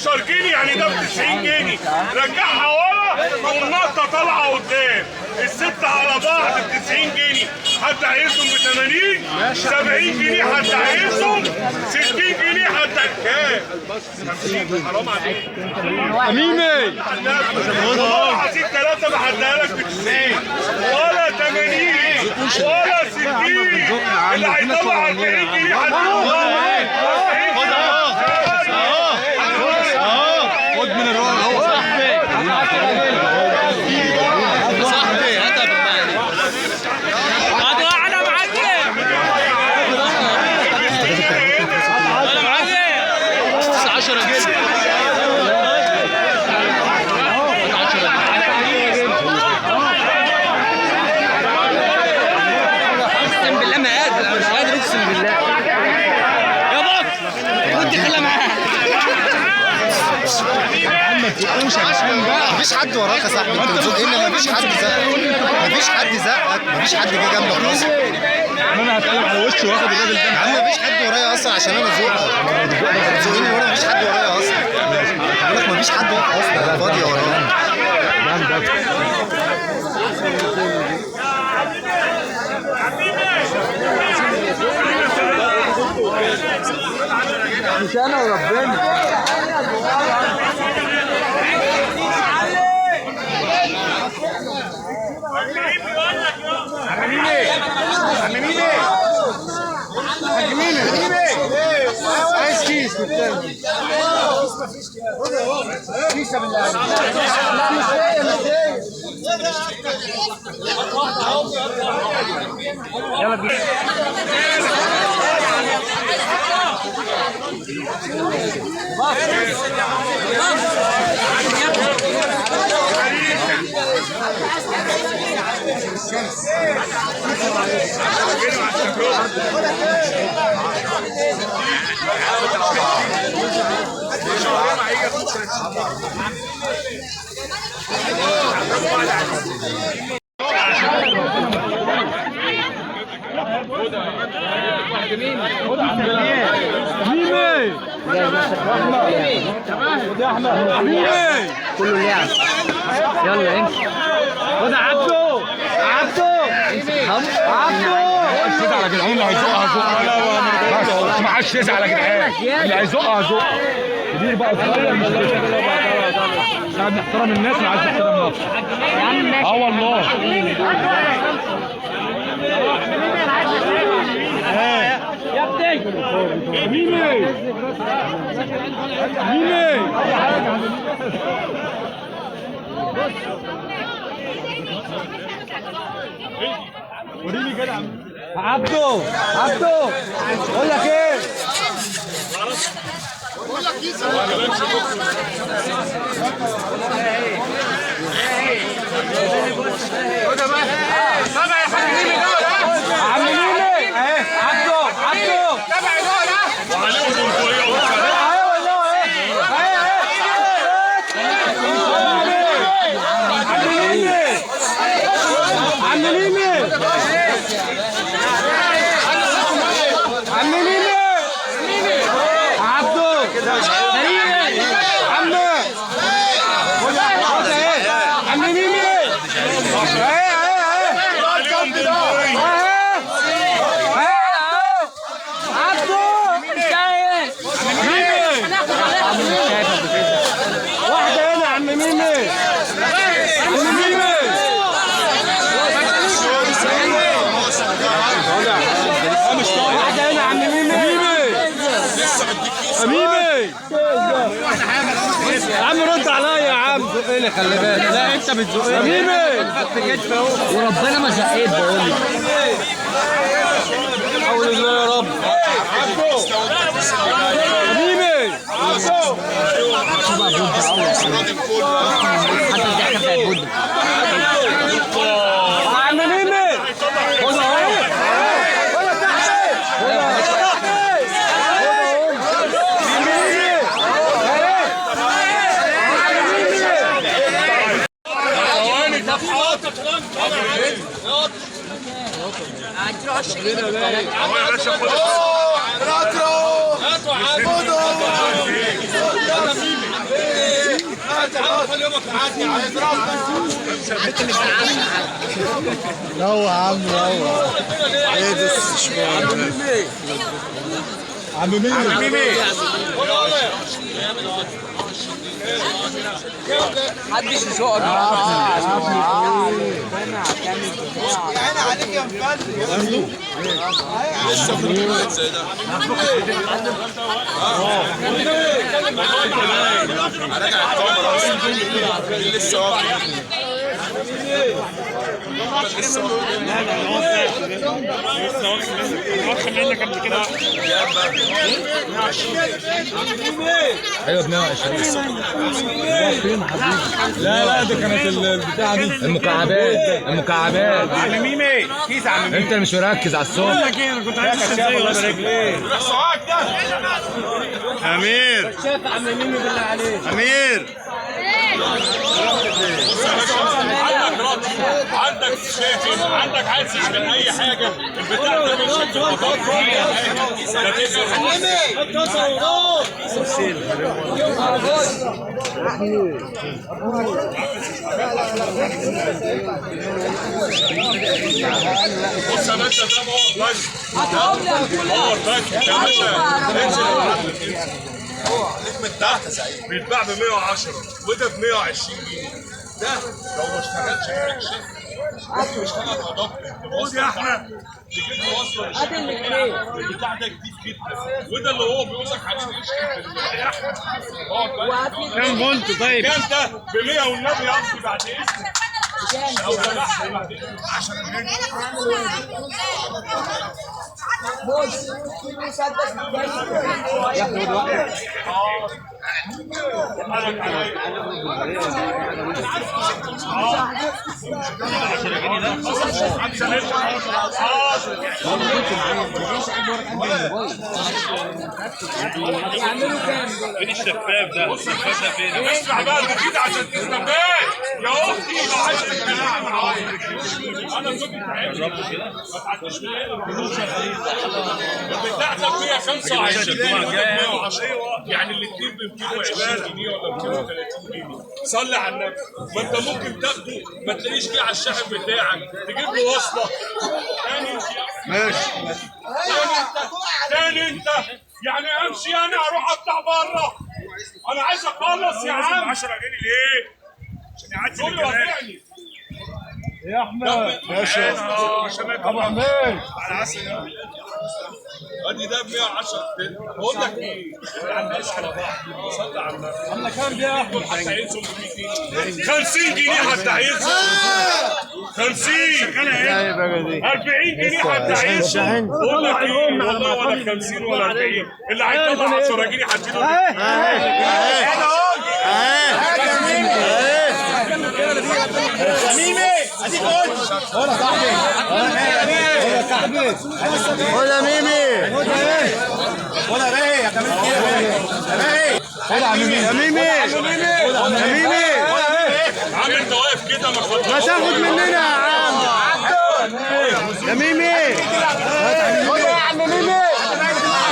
12 جنيه، يعني ده ب 90 جنيه. رجعها ورا والنقطة طالعه قدام. الستة على بعض ب 90 جنيه، حد عايزهم ب 80، 70 جنيه، حد عايزهم 60 جنيه، حد كام؟ 50. حرام عليك حميمي، والله العظيم ثلاثة ما حدها لك ب 90 ولا 80 ولا 60. اللي هيطلع 40 جنيه حد. خد من الراجل اهو صاحبي، صاحبي هاتها بالمعنى. انا معلم، انا معلم 10 جنيه، 10 جنيه. اقسم بالله ما قادر، انا مش قادر اقسم بالله. يا بط كنت خليها معاك. مفيش حد وراك يا صاحبي، انت بتزقني. مفيش حد زقك، مفيش حد زقك، مفيش حد جه جنبك اصلا. انا هتقلب على وشي واخد الراجل ده. يا عم مفيش حد ورايا اصلا عشان انا ازقك. انت بتزقني وانا مفيش حد ورايا اصلا. بقول لك مفيش حد واقف اصلا، انا فاضي ورايا. مش انا وربنا. عايز كيس بالتاني. كيسه بالله. يلا بينا. كله لعب. يلا امشي. خد عبده، عبده، عبده. تزعل يا جدعان، اللي هيزقها هزقها، بس ما حدش يزعل يا جدعان، اللي هيزقها هزقها. كبير بقى صغير مش هتفرق. احنا بنحترم الناس اللي عايز تحترم نفسه. اه والله. يا ابني ميمي، ميمي. وريني كده. عبده، عبده، بقول لك ايه؟ عم ميمي اهي. عبده، عبده، وعليهم بندقية. ايوه والله اهي اهي اهي. عم ميمي، عم ميمي، عبده، عم، خد اهي. عم ميمي اهي اهي اهي وعليهم بندقية. اهي عبده. واحدة هنا يا عم ميمي، عم ميمي. واحدة هنا يا عم ميمي. ميمي يا عم رد عليا يا عم. زقني خلي بالك. لا انت بتزقني. ميمي وربنا ما زقيت بقول لك. حول الله يا رب. ميمي. حتى الضحكة بتاعت بود. عم ميمي خد اهو. ولا تحت، ولا تحت. عم ميمي اهي. عم ميمي. اهو يا باشا خد. روح يا عم روح. ايه ده الشمال؟ عم ميمي عم ميمي. محدش يزقك. يا عيني عليك يا مفلس. لسه في الوقت زي ده. راجع الكاميرا اصلا لسه واقف. لسه واقف. لا لا لسه واقف. منك قبل كده. ايوه 22. فين حبيبي؟ لا لا ده كانت البتاعه دي المكعبات المكعبات. عم ميمي كيس عم ميمي. انت مش مركز على الصوت. بقول لك ايه، انا كنت عايز ازاي الله يبارك لك. روح سواك ده. امير شاف عم ميمي بالله عليك. امير عندك رد، عندك شاحن، عندك عايز تشحن اي حاجة، البتاع ده مش بص يا باشا ده power bank، power bank يا باشا. انزل من تحت بيتباع ب 110 وده ب 120 جنيه. ده لو ما اشتغلش فريكشن ممكن يشتغل adapter. خد يا احمد تجيب له وصله البتاع ده جديد جدا، وده اللي هو بيقول لك عليه يا احمد. كام فولت طيب؟ كام ده؟ ب 100 والنبي يا اخي بعد اذنك. لو سمحت بعد اذنك 10 جنيه. فين الشفاف ده؟ الشفاف ده فين؟ اسمع بقى المفيد عشان تستفاد يا اختي. لو عايز تتكلم معايا انا صوتي تعبني ما تعديش من هنا. البتاع ده ب 125 110، يعني الاثنين ب 220 جنيه ولا 230 جنيه. صلي على النبي. ما انت ممكن تاخده ما تلاقيش جه على الشاحن بتاعك، تجيب له وصله تاني. ماشي تاني انت يعني امشي انا اروح اطلع بره، انا عايز اخلص يا عم. 10 جنيه ليه؟ عشان يعدي الجمال. يا احمد ماشي ابو حميد على عسل. ادي ده ب 110. بقول لك ايه؟ ما عندناش على بعض. صلي على النبي. عامله كام دي يا احمد؟ حتى عايزهم ب 100 جنيه. 50 جنيه حتى عايزهم. 50 40 جنيه حتى عايزهم. بقول لك ايه والله ولا 50 ولا 40. اللي هيطلع 10 جنيه هديله. ولا صاحبي ولا صاحبي ولا ميمي ولا راي يا كمان كده راي. خد يا ميمي يا ميمي يا ميمي. عم انت واقف كده ما تاخد مننا يا عم يا ميمي. خد يا عم ميمي يا عم ميمي.